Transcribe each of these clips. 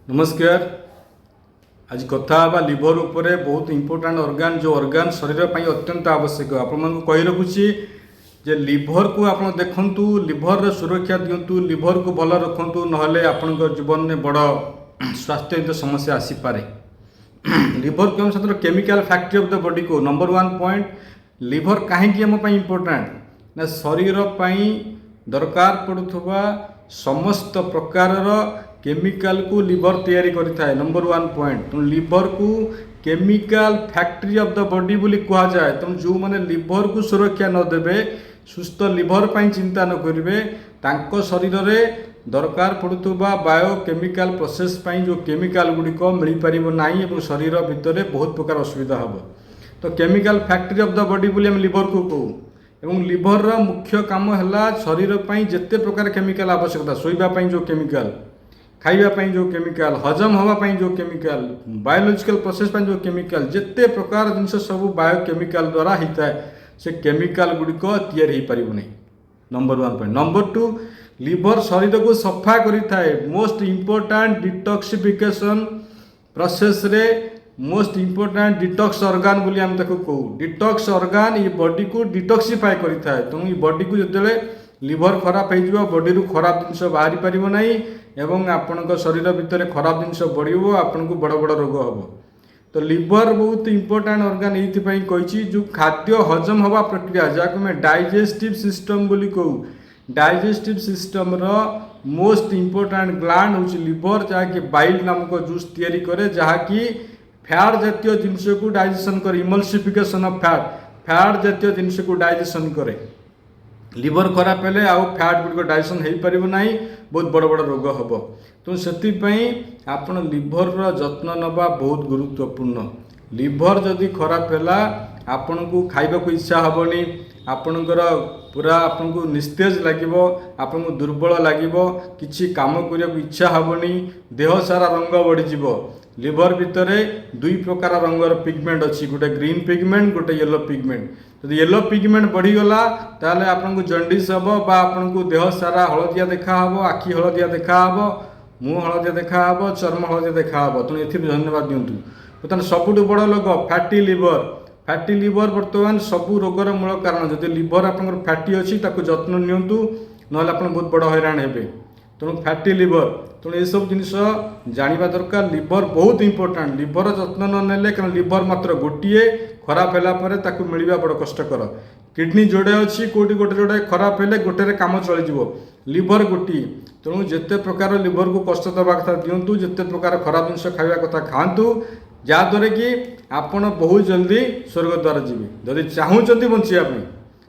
ନମସ୍କାର। ଆଜି କଥା ହେବା ଲିଭର ଉପରେ। ବହୁତ ଇମ୍ପୋର୍ଟାଣ୍ଟ ଅର୍ଗାନ, ଯେଉଁ ଅର୍ଗାନ ଶରୀର ପାଇଁ ଅତ୍ୟନ୍ତ ଆବଶ୍ୟକ। ଆପଣମାନଙ୍କୁ କହି ରଖୁଛି ଯେ ଲିଭରକୁ ଆପଣ ଦେଖନ୍ତୁ, ଲିଭରର ସୁରକ୍ଷା ଦିଅନ୍ତୁ, ଲିଭରକୁ ଭଲ ରଖନ୍ତୁ, ନହେଲେ ଆପଣଙ୍କ ଜୀବନରେ ବଡ଼ ସ୍ୱାସ୍ଥ୍ୟଜନିତ ସମସ୍ୟା ଆସିପାରେ। ଲିଭରକୁ ଆମେ ସାଧାରଣତଃ chemical factory of the body କହୁ। ନମ୍ବର ୱାନ୍ ପଏଣ୍ଟ, ଲିଭର କାହିଁକି ଆମ ପାଇଁ ଇମ୍ପୋର୍ଟାଣ୍ଟ ନା, ଶରୀର ପାଇଁ ଦରକାର ପଡ଼ୁଥିବା ସମସ୍ତ ପ୍ରକାରର କେମିକାଲକୁ ଲିଭର ତିଆରି କରିଥାଏ। ନମ୍ବର ୱାନ୍ ପଏଣ୍ଟ, ତେଣୁ ଲିଭରକୁ chemical factory of the body ବୋଲି କୁହାଯାଏ। ତେଣୁ ଯେଉଁମାନେ ଲିଭରକୁ ସୁରକ୍ଷା ନ ଦେବେ, ସୁସ୍ଥ ଲିଭର ପାଇଁ ଚିନ୍ତା ନ କରିବେ, ତାଙ୍କ ଶରୀରରେ ଦରକାର ପଡ଼ୁଥିବା ବାୟୋ କେମିକାଲ ପ୍ରୋସେସ୍ ପାଇଁ ଯେଉଁ କେମିକାଲ ଗୁଡ଼ିକ ମିଳିପାରିବ ନାହିଁ ଏବଂ ଶରୀର ଭିତରେ ବହୁତ ପ୍ରକାର ଅସୁବିଧା ହେବ। ତ chemical factory of the body ବୋଲି ଆମେ ଲିଭରକୁ କହୁ। ଏବଂ ଲିଭରର ମୁଖ୍ୟ କାମ ହେଲା ଶରୀର ପାଇଁ ଯେତେ ପ୍ରକାର କେମିକାଲ ଆବଶ୍ୟକତା, ଶୋଇବା ପାଇଁ ଯେଉଁ କେମିକାଲ, ଖାଇବା ପାଇଁ ଯେଉଁ କେମିକାଲ, ହଜମ ହେବା ପାଇଁ ଯେଉଁ କେମିକାଲ, ବାୟୋଲୋଜିକାଲ ପ୍ରୋସେସ୍ ପାଇଁ ଯେଉଁ କେମିକାଲ, ଯେତେ ପ୍ରକାର ଜିନିଷ ସବୁ ବାୟୋ କେମିକାଲ ଦ୍ୱାରା ହେଇଥାଏ, ସେ କେମିକାଲ ଗୁଡ଼ିକ ତିଆରି ହେଇପାରିବ ନାହିଁ। Number one point. Number two, liver ଶରୀରକୁ ସଫା କରିଥାଏ। ମୋଷ୍ଟ ଇମ୍ପୋର୍ଟାଣ୍ଟ ଡିଟକ୍ସିଫିକେସନ୍ ପ୍ରୋସେସରେ ମୋଷ୍ଟ ଇମ୍ପୋର୍ଟାଣ୍ଟ ଡିଟକ୍ସ ଅର୍ଗାନ ବୋଲି ଆମେ ତାକୁ କହୁ। ଡିଟକ୍ସ ଅର୍ଗାନ, ଏ ବଡିକୁ ଡିଟକ୍ସିଫାଏ କରିଥାଏ। ତେଣୁ ଏ ବଡିକୁ ଯେତେବେଳେ ଲିଭର ଖରାପ ହେଇଯିବ, ବଡିରୁ ଖରାପ ଜିନିଷ ବାହାରି ପାରିବ ନାହିଁ ଏବଂ ଆପଣଙ୍କ ଶରୀର ଭିତରେ ଖରାପ ଜିନିଷ ବଢ଼ିବ, ଆପଣଙ୍କୁ ବଡ଼ ବଡ଼ ରୋଗ ହେବ। ତ ଲିଭର ବହୁତ ଇମ୍ପୋର୍ଟାଣ୍ଟ ଅର୍ଗାନ ଏଇଥିପାଇଁ କହିଛି, ଯେଉଁ ଖାଦ୍ୟ ହଜମ ହେବା ପ୍ରକ୍ରିୟା, ଯାହାକୁ ଆମେ ଡାଇଜେଷ୍ଟିଭ୍ ସିଷ୍ଟମ୍ ବୋଲି କହୁ, ଡାଇଜେଷ୍ଟିଭ୍ ସିଷ୍ଟମର ମୋଷ୍ଟ ଇମ୍ପୋର୍ଟାଣ୍ଟ ଗ୍ଲାଣ୍ଡ ହେଉଛି ଲିଭର, ଯାହାକି ବାଇଲ୍ ନାମକ ଜୁସ୍ ତିଆରି କରେ, ଯାହାକି ଫ୍ୟାଟ୍ ଜାତୀୟ ଜିନିଷକୁ ଡାଇଜେସନ୍ କରେ। ଇମଲସିଫିକେସନ୍ ଅଫ୍ ଫ୍ୟାଟ୍, ଫ୍ୟାଟ୍ ଜାତୀୟ ଜିନିଷକୁ ଡାଇଜେସନ୍ କରେ। ଲିଭର ଖରାପ ହେଲେ ଆଉ ଫ୍ୟାଟ୍ ଗୁଡ଼ିକ ଡାଇଜେସନ୍ ହେଇପାରିବ ନାହିଁ, ବହୁତ ବଡ଼ ବଡ଼ ରୋଗ ହେବ। ତେଣୁ ସେଥିପାଇଁ ଆପଣ ଲିଭରର ଯତ୍ନ ନେବା ବହୁତ ଗୁରୁତ୍ୱପୂର୍ଣ୍ଣ। ଲିଭର ଯଦି ଖରାପ ହେଲା, ଆପଣଙ୍କୁ ଖାଇବାକୁ ଇଚ୍ଛା ହେବନି, ଆପଣଙ୍କର ପୁରା ଆପଣଙ୍କୁ ନିସ୍ତେଜ ଲାଗିବ, ଆପଣଙ୍କୁ ଦୁର୍ବଳ ଲାଗିବ, କିଛି କାମ କରିବାକୁ ଇଚ୍ଛା ହେବନି, ଦେହ ସାରା ରଙ୍ଗ ବଢ଼ିଯିବ। ଲିଭର ଭିତରେ ଦୁଇ ପ୍ରକାର ରଙ୍ଗର ପିଗମେଣ୍ଟ ଅଛି, ଗୋଟେ ଗ୍ରୀନ୍ ପିଗମେଣ୍ଟ, ଗୋଟେ ୟେଲୋ ପିଗମେଣ୍ଟ। ଯଦି ୟେଲୋ ପିଗମେଣ୍ଟ ବଢ଼ିଗଲା, ତାହେଲେ ଆପଣଙ୍କୁ ଜଣ୍ଡିସ୍ ହେବ ବା ଆପଣଙ୍କୁ ଦେହ ସାରା ହଳଦିଆ ଦେଖାହେବ, ଆଖି ହଳଦିଆ ଦେଖାହେବ, ମୁହଁ ହଳଦିଆ ଦେଖାହେବ, ଚର୍ମ ହଳଦିଆ ଦେଖାହେବ। ତେଣୁ ଏଥିପାଇଁ ଧନ୍ୟବାଦ ଦିଅନ୍ତୁ। ବର୍ତ୍ତମାନ ସବୁଠୁ ବଡ଼ ରୋଗ ଫ୍ୟାଟି ଲିଭର। ଫ୍ୟାଟି ଲିଭର ବର୍ତ୍ତମାନ ସବୁ ରୋଗର ମୂଳ କାରଣ। ଯଦି ଲିଭର ଆପଣଙ୍କର ଫ୍ୟାଟି ଅଛି, ତାକୁ ଯତ୍ନ ନିଅନ୍ତୁ, ନହେଲେ ଆପଣ ବହୁତ ବଡ଼ ହଇରାଣ ହେବେ। ତେଣୁ ଫ୍ୟାଟି ଲିଭର, ତେଣୁ ଏସବୁ ଜିନିଷ ଜାଣିବା ଦରକାର। ଲିଭର ବହୁତ ଇମ୍ପୋର୍ଟାଣ୍ଟ। ଲିଭର ଯତ୍ନ ନ ନେଲେ, କାରଣ ଲିଭର ମାତ୍ର ଗୋଟିଏ, ଖରାପ ହେଲା ପରେ ତାକୁ ମିଳିବା ବଡ଼ କଷ୍ଟକର। କିଡନୀ ଯୋଡ଼େ ଅଛି, କେଉଁଠି ଗୋଟେ ଯୋଡ଼େ ଖରାପ ହେଲେ ଗୋଟେରେ କାମ ଚଳିଯିବ। ଲିଭର ଗୋଟିଏ। ତେଣୁ ଯେତେ ପ୍ରକାର ଲିଭରକୁ କଷ୍ଟ ଦେବା କଥା ଦିଅନ୍ତୁ, ଯେତେ ପ୍ରକାର ଖରାପ ଜିନିଷ ଖାଇବା କଥା ଖାଆନ୍ତୁ, ଯାହାଦ୍ୱାରା କି ଆପଣ ବହୁତ ଜଲ୍ଦି ସ୍ୱର୍ଗ ଦ୍ୱାର ଯିବେ, ଯଦି ଚାହୁଁଛନ୍ତି ବଞ୍ଚିବା ପାଇଁ।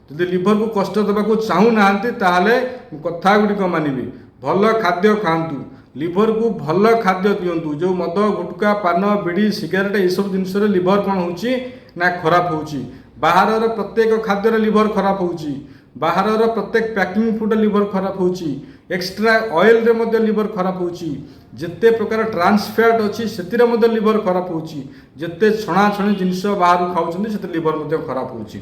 ଯଦି ଲିଭରକୁ କଷ୍ଟ ଦେବାକୁ ଚାହୁଁନାହାନ୍ତି, ତାହେଲେ ମୁଁ କଥା ଗୁଡ଼ିକ ମାନିବି। ଭଲ ଖାଦ୍ୟ ଖାଆନ୍ତୁ, ଲିଭରକୁ ଭଲ ଖାଦ୍ୟ ଦିଅନ୍ତୁ। ଯେଉଁ ମଦ, ଗୁଟକା, ପାନ, ବିଡ଼ି, ସିଗାରେଟ୍, ଏସବୁ ଜିନିଷରେ ଲିଭର କ'ଣ ହେଉଛି ନା ଖରାପ ହେଉଛି। ବାହାରର ପ୍ରତ୍ୟେକ ଖାଦ୍ୟରେ ଲିଭର ଖରାପ ହେଉଛି। ବାହାରର ପ୍ରତ୍ୟେକ ପ୍ୟାକିଂ ଫୁଡ଼୍ ଲିଭର ଖରାପ ହେଉଛି। ଏକ୍ସଟ୍ରା ଅଏଲରେ ମଧ୍ୟ ଲିଭର ଖରାପ ହେଉଛି। ଯେତେ ପ୍ରକାର ଟ୍ରାନ୍ସ ଫ୍ୟାଟ୍ ଅଛି, ସେଥିରେ ମଧ୍ୟ ଲିଭର ଖରାପ ହେଉଛି। ଯେତେ ଛଣାଛଣି ଜିନିଷ ବାହାରୁ ଖାଉଛନ୍ତି, ସେଥିରେ ଲିଭର ମଧ୍ୟ ଖରାପ ହେଉଛି।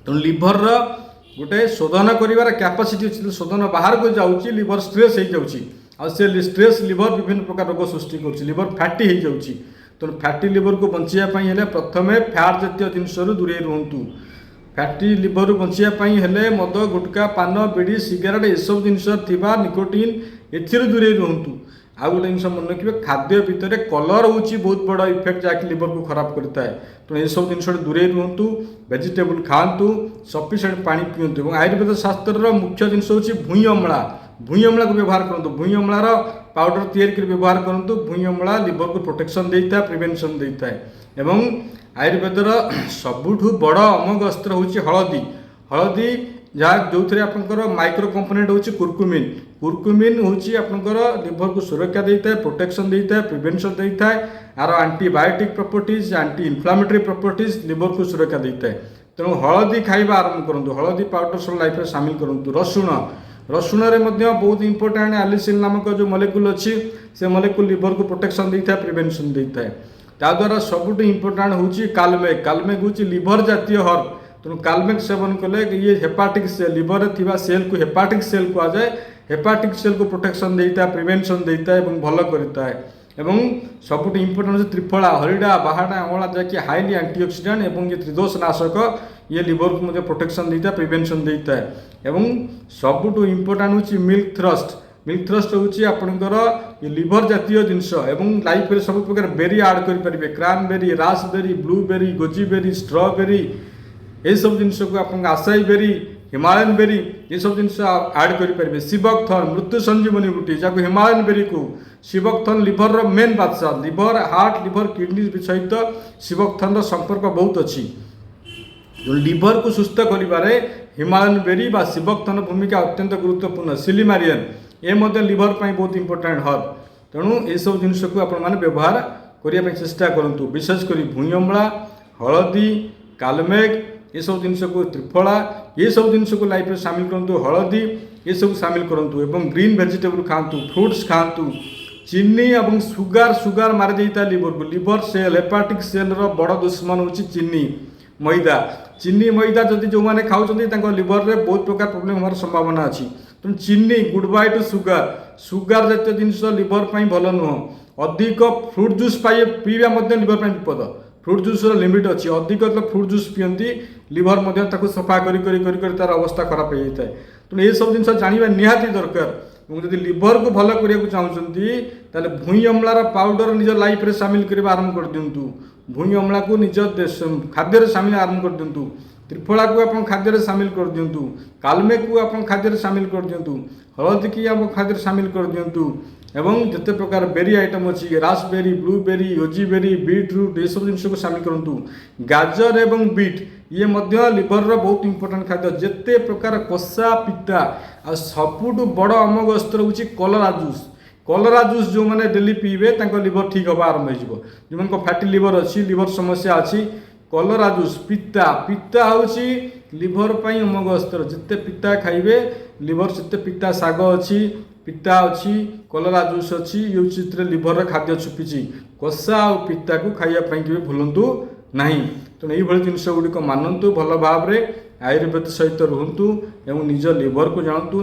ତେଣୁ ଲିଭରର ଗୋଟେ ଶୋଧନ କରିବାର କ୍ୟାପାସିଟି ଅଛି। ଶୋଧନ ବାହାରକୁ ଯାଉଛି, ଲିଭର ଷ୍ଟ୍ରେସ୍ ହେଇଯାଉଛି ଆଉ ସେ ଷ୍ଟ୍ରେସ୍ ଲିଭର ବିଭିନ୍ନ ପ୍ରକାର ରୋଗ ସୃଷ୍ଟି କରୁଛି, ଲିଭର ଫ୍ୟାଟି ହେଇଯାଉଛି। ତେଣୁ ଫ୍ୟାଟି ଲିଭରକୁ ବଞ୍ଚିବା ପାଇଁ ହେଲେ ପ୍ରଥମେ ଫ୍ୟାଟ୍ ଜାତୀୟ ଜିନିଷରୁ ଦୂରେଇ ରୁହନ୍ତୁ। ଫ୍ୟାଟି ଲିଭରରୁ ବଞ୍ଚିବା ପାଇଁ ହେଲେ ମଦ, ଗୁଟକା, ପାନ, ବିଡ଼ି, ସିଗାରେଟ୍, ଏସବୁ ଜିନିଷ ଥିବା ନିକୋଟିନ୍, ଏଥିରୁ ଦୂରେଇ ରୁହନ୍ତୁ। ଆଉ ଗୋଟେ ଜିନିଷ ମନେ ରଖିବେ, ଖାଦ୍ୟ ଭିତରେ କଲର୍ ହେଉଛି ବହୁତ ବଡ଼ ଇଫେକ୍ଟ, ଯାହାକି ଲିଭରକୁ ଖରାପ କରିଥାଏ। ତେଣୁ ଏସବୁ ଜିନିଷଠୁ ଦୂରେଇ ରୁହନ୍ତୁ, ଭେଜିଟେବୁଲ୍ ଖାଆନ୍ତୁ, ସଫିସିଏଣ୍ଟ ପାଣି ପିଅନ୍ତୁ। ଏବଂ ଆୟୁର୍ବେଦ ଶାସ୍ତ୍ରର ମୁଖ୍ୟ ଜିନିଷ ହେଉଛି ଭୂଇଁ ଅମଳା। ଭୂଇଁ ଅମଳାକୁ ବ୍ୟବହାର କରନ୍ତୁ। ଭୂଇଁ ଅମଳାର ପାଉଡ଼ର ତିଆରି କରି ବ୍ୟବହାର କରନ୍ତୁ। ଭୂଇଁ ଅମଳା ଲିଭରକୁ ପ୍ରୋଟେକ୍ସନ୍ ଦେଇଥାଏ, ପ୍ରିଭେନ୍ସନ୍ ଦେଇଥାଏ। ଏବଂ ଆୟୁର୍ବେଦର ସବୁଠୁ ବଡ଼ ଅମୋଘ ଅସ୍ତ୍ର ହେଉଛି ହଳଦୀ। ହଳଦୀ ଯାହା ଯେଉଁଥିରେ ଆପଣଙ୍କର ମାଇକ୍ରୋ କମ୍ପୋନେଣ୍ଟ ହେଉଛି କୁର୍କୁମିନ୍। କୁର୍କୁମିନ୍ ହେଉଛି ଆପଣଙ୍କର ଲିଭରକୁ ସୁରକ୍ଷା ଦେଇଥାଏ, ପ୍ରୋଟେକ୍ସନ୍ ଦେଇଥାଏ, ପ୍ରିଭେନ୍ସନ୍ ଦେଇଥାଏ। ଆର antibiotic properties, anti inflammatory properties ଲିଭରକୁ ସୁରକ୍ଷା ଦେଇଥାଏ। ତେଣୁ ହଳଦୀ ଖାଇବା ଆରମ୍ଭ କରନ୍ତୁ। ହଳଦୀ ପାଉଡ଼ର ସବୁ ଲାଇଫରେ ସାମିଲ କରନ୍ତୁ। ରସୁଣ, ରସୁଣରେ ମଧ୍ୟ ବହୁତ ଇମ୍ପୋର୍ଟାଣ୍ଟ ଆଲିସିନ୍ ନାମକ ଯେଉଁ ମଲିକୁଲ ଅଛି, ସେ ମଲିକୁଲ ଲିଭରକୁ ପ୍ରୋଟେକ୍ସନ୍ ଦେଇଥାଏ, ପ୍ରିଭେନ୍ସନ୍ ଦେଇଥାଏ। ତା ଦ୍ୱାରା ସବୁଠୁ ଇମ୍ପୋର୍ଟାଣ୍ଟ ହେଉଛି କାଲମେଗ। କାଲମେଗ ହେଉଛି ଲିଭର ଜାତୀୟ ହର୍ବ। ତେଣୁ କାଲମେଗ ସେବନ କଲେ ଇଏ ହେପାଟିକ୍ ସେଲ୍, ଲିଭରରେ ଥିବା ସେଲ୍କୁ ହେପାଟିକ୍ ସେଲ୍ କୁହାଯାଏ। ହେପାଟିକ୍ ସେଲ୍କୁ ପ୍ରୋଟେକ୍ସନ୍ ଦେଇଥାଏ, ପ୍ରିଭେନ୍ସନ୍ ଦେଇଥାଏ ଏବଂ ଭଲ କରିଥାଏ। ଏବଂ ସବୁଠୁ ଇମ୍ପୋର୍ଟାଣ୍ଟ ହେଉଛି ତ୍ରିଫଳା, ହରିଡ଼ା, ବାହାଡ଼ା, ଅଁଳା, ଯାହାକି ହାଇଲି ଆଣ୍ଟିଅକ୍ସିଡାଣ୍ଟ ଏବଂ ଇଏ ତ୍ରିଦୋଷ ନାଶକ। ଇଏ ଲିଭରକୁ ମଧ୍ୟ ପ୍ରୋଟେକ୍ସନ୍ ଦେଇଥାଏ, ପ୍ରିଭେନ୍ସନ୍ ଦେଇଥାଏ। ଏବଂ ସବୁଠୁ ଇମ୍ପୋର୍ଟାଣ୍ଟ ହେଉଛି ମିଲ୍କ ଥିସଲ୍। ମିଲ୍କ ଥିସଲ୍ ହେଉଛି ଆପଣଙ୍କର ଲିଭର ଜାତୀୟ ଜିନିଷ। ଏବଂ ଲାଇଫରେ ସବୁ ପ୍ରକାର ବେରି ଆଡ଼୍ କରିପାରିବେ: କ୍ରାନବେରି, ରାସବେରି, ବ୍ଲୁବେରି, ଗୋଜିବେରି, ଷ୍ଟ୍ରବେରି, ଏସବୁ ଜିନିଷକୁ ଆପଣଙ୍କ ଆସାଇ ବେରି, ହିମାଳୟନ ବେରି, ଏସବୁ ଜିନିଷ ଆଡ଼୍ କରିପାରିବେ। ସିବକଥର୍ନ, ମୃତ୍ୟୁ ସଞ୍ଜୀବନୀ ବୁଟି, ଯାହାକୁ ହିମାଳୟନ ବେରିକୁ। ସିବକଥର୍ନ ଲିଭରର ମେନ୍ ବାଦଶାହ। ଲିଭର, ହାର୍ଟ, ଲିଭର, କିଡନୀ ସହିତ ସିବକଥର୍ନର ସମ୍ପର୍କ ବହୁତ ଅଛି। ଲିଭରକୁ ସୁସ୍ଥ କରିବାରେ ହିମାଳୟନ ବେରି ବା ସିବକଥର୍ନ ଭୂମିକା ଅତ୍ୟନ୍ତ ଗୁରୁତ୍ୱପୂର୍ଣ୍ଣ। ସିଲିମାରିୟନ, ଏ ମଧ୍ୟ ଲିଭର ପାଇଁ ବହୁତ ଇମ୍ପୋର୍ଟାଣ୍ଟ ହର୍ବ। ତେଣୁ ଏସବୁ ଜିନିଷକୁ ଆପଣମାନେ ବ୍ୟବହାର କରିବା ପାଇଁ ଚେଷ୍ଟା କରନ୍ତୁ। ବିଶେଷ କରି ଭୂଇଁ ଅମଳା, ହଳଦୀ, କାଲମେଘ, ଏସବୁ ଜିନିଷକୁ, ତ୍ରିଫଳା, ଏସବୁ ଜିନିଷକୁ ଲାଇଫରେ ସାମିଲ କରନ୍ତୁ। ହଳଦୀ, ଏସବୁ ସାମିଲ କରନ୍ତୁ ଏବଂ ଗ୍ରୀନ୍ ଭେଜିଟେବୁଲ୍ ଖାଆନ୍ତୁ, ଫ୍ରୁଟ୍ସ ଖାଆନ୍ତୁ। ଚିନି ଏବଂ ସୁଗାର, ସୁଗାର ମାରି ଦେଇଥାଏ ଲିଭରକୁ। ଲିଭର ସେଲ୍, ହେପାଟିକ୍ ସେଲ୍ର ବଡ଼ ଦୁଶ୍ମନ ହେଉଛି ଚିନି, ମଇଦା। ଚିନି, ମଇଦା ଯଦି ଯେଉଁମାନେ ଖାଉଛନ୍ତି, ତାଙ୍କ ଲିଭରରେ ବହୁତ ପ୍ରକାର ପ୍ରୋବ୍ଲେମ୍ ହେବାର ସମ୍ଭାବନା ଅଛି। ତେଣୁ ଚିନି, ଗୁଡ୍ ବାଇ ଟୁ ସୁଗାର। ସୁଗାର ଜାତୀୟ ଜିନିଷ ଲିଭର ପାଇଁ ଭଲ ନୁହଁ। ଅଧିକ ଫ୍ରୁଟ୍ ଜୁସ୍ ପିଇବା ମଧ୍ୟ ଲିଭର ପାଇଁ ବିପଦ। ଫ୍ରୁଟ୍ ଜୁସ୍ର ଲିମିଟ୍ ଅଛି। ଅଧିକ ଯେତେବେଳେ ଫ୍ରୁଟ୍ ଜୁସ୍ ପିଅନ୍ତି, ଲିଭର ମଧ୍ୟ ତାକୁ ସଫା କରି କରି କରି କରି ତାର ଅବସ୍ଥା ଖରାପ ହେଇଯାଇଥାଏ। ତେଣୁ ଏସବୁ ଜିନିଷ ଜାଣିବା ନିହାତି ଦରକାର। ଏବଂ ଯଦି ଲିଭରକୁ ଭଲ କରିବାକୁ ଚାହୁଁଛନ୍ତି, ତାହେଲେ ଭୂଇଁ ଅମଳାର ପାଉଡ଼ର ନିଜ ଲାଇଫରେ ସାମିଲ କରିବା ଆରମ୍ଭ କରିଦିଅନ୍ତୁ। ଭୂଇଁ ଅମଳାକୁ ନିଜ ଖାଦ୍ୟରେ ସାମିଲ ଆରମ୍ଭ କରିଦିଅନ୍ତୁ। ତ୍ରିଫଳାକୁ ଆପଣ ଖାଦ୍ୟରେ ସାମିଲ କରିଦିଅନ୍ତୁ। କାଲମେକୁ ଆପଣ ଖାଦ୍ୟରେ ସାମିଲ କରିଦିଅନ୍ତୁ। ହଳଦୀକି ଆପଣ ଖାଦ୍ୟରେ ସାମିଲ କରିଦିଅନ୍ତୁ। ଏବଂ ଯେତେ ପ୍ରକାର ବେରି ଆଇଟମ୍ ଅଛି, ରାସବେରୀ, ବ୍ଲୁବେରୀ, ଗୋଜିବେରୀ, ବିଟ୍ ରୁଟ୍, ଏସବୁ ଜିନିଷକୁ ସାମିଲ କରନ୍ତୁ। ଗାଜର ଏବଂ ବିଟ୍, ଇଏ ମଧ୍ୟ ଲିଭରର ବହୁତ ଇମ୍ପୋର୍ଟାଣ୍ଟ ଖାଦ୍ୟ। ଯେତେ ପ୍ରକାର କଷା, ପିତା, ଆଉ ସବୁଠୁ ବଡ଼ ଅମୋଘ ଅସ୍ତ୍ର ହେଉଛି କଲରା ଜୁସ୍। କଲରା ଜୁସ୍ ଯେଉଁମାନେ ଡେଲି ପିଇବେ, ତାଙ୍କ ଲିଭର ଠିକ୍ ହେବା ଆରମ୍ଭ ହେଇଯିବ। ଯେଉଁମାନଙ୍କ ଫ୍ୟାଟି ଲିଭର ଅଛି, ଲିଭର ସମସ୍ୟା ଅଛି, କଲରା ଜୁସ୍, ପିତା, ପିତା ହେଉଛି ଲିଭର ପାଇଁ ଅମୋଘ ଅସ୍ତ୍ର। ଯେତେ ପିତା ଖାଇବେ, ଲିଭର ସେତେ ପିତା। ଶାଗ ଅଛି, ପିତା ଅଛି, କଲରା ଜୁସ୍ ଅଛି, ଇଏ ହେଉଛି ସେଥିରେ ଲିଭରର ଖାଦ୍ୟ ଛୁପିଛି। କଷା ଆଉ ପିତାକୁ ଖାଇବା ପାଇଁ କେବେ ଭୁଲନ୍ତୁ ନାହିଁ। ତେଣୁ ଏଇଭଳି ଜିନିଷ ଗୁଡ଼ିକ ମାନନ୍ତୁ, ଭଲ ଭାବରେ ଆୟୁର୍ବେଦ ସହିତ ରୁହନ୍ତୁ ଏବଂ ନିଜ ଲିଭରକୁ ଜାଣନ୍ତୁ।